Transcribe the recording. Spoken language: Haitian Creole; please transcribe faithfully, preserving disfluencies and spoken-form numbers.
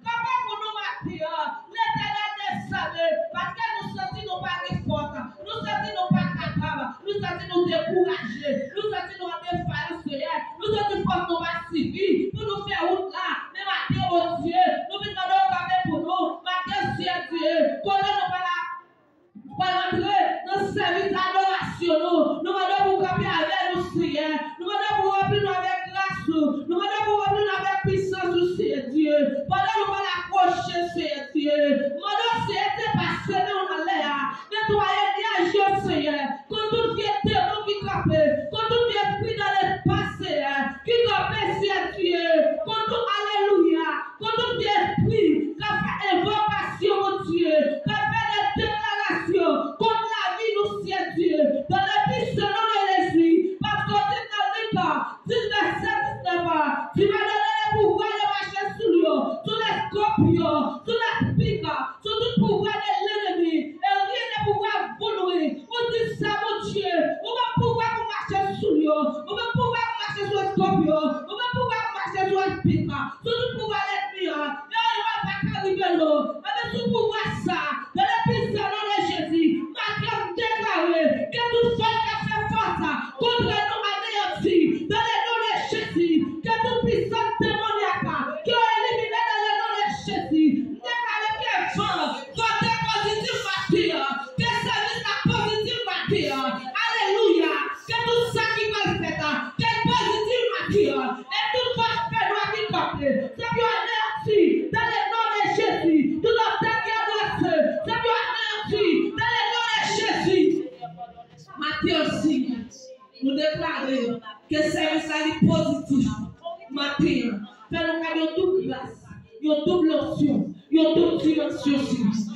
Kanpe pou nou maten an, Letènèl dezame, paske nou santi nou pa gen fòs, nou santi nou pa kapab, nou santi nou dekouraje, nou santi nou an defayans, Senyè, nou santi fòs nou pa sifi pou nou fè wout la. Men maten, Bondye, nou vin mande w kanpe pou nou. Maten, Senyè Dye, kote nou pral pral rantre nan sèvis adorasyon nou. Nou mande w pou w kanpe avè nou, Senyè. Nou mande w pou w ranpli nou avèk gras ou. Nou mande w pou w ranpli nou avèk pisans ou, Senyè Dye. Pandan nou pral apwoche, Senyè Dye, mande w, Senyè Dye, pase men w nan lè a. Netwaye nyaj yo, Senyè. Kont tout vye demon ki kanpe, kont tout vye espri nan lespas, Senyè, ki kanpe, Senyè Dye, kont tout, alelouya, kont tout vye espri k ap fè envokasyon, Bondye, k ap fè de deklarasyon kont lavi nou, Senyè Dye, dans le puissant nom de Jésus, paske w di nan Lik dis, vèsè diznèf, tu m'as donné le pouvoir de marcher sur lion, sur les scorpions, sur les pics, sou tout pouvwa de lènmi, e rien ne pourra vous nuire. Ou di sa, Bondye, ou ban pouvwa pou mache sou yo, ou ban pouvwa pou mache sou eskòpyon, ou ban pouvwa pou mache sou espik, sou tout pouvwa lènmi an, e anyen pa ka rive nou. Anben sou pouvwa sa, dans le puissant nom de Jésus, maten m deklare ke tout fòs k ap fè fas kont nou aneyanti, dans le nom de Jésus, ke tout pisans demonyak yo elimine dans le nom de Jésus. M deklare ke van vante pozitif maten an, ke sèvis la pozitif maten an. Alelouya! Ke tout sa ki pral fèt, ke l pozitif maten an. E tout fòs fènwa ki kanpe, se pou yo aneyanti dans le nom de Jésus. Tout lòtèt ki adrese, se pou yo aneyanti dans le nom de Jésus. Maten an, Senyè, nou deklare ke sèvis la li pozitif maten an. Fè nou gade yon doub gras, yon doub lonsyon, yon doub dimansyon, Senyè.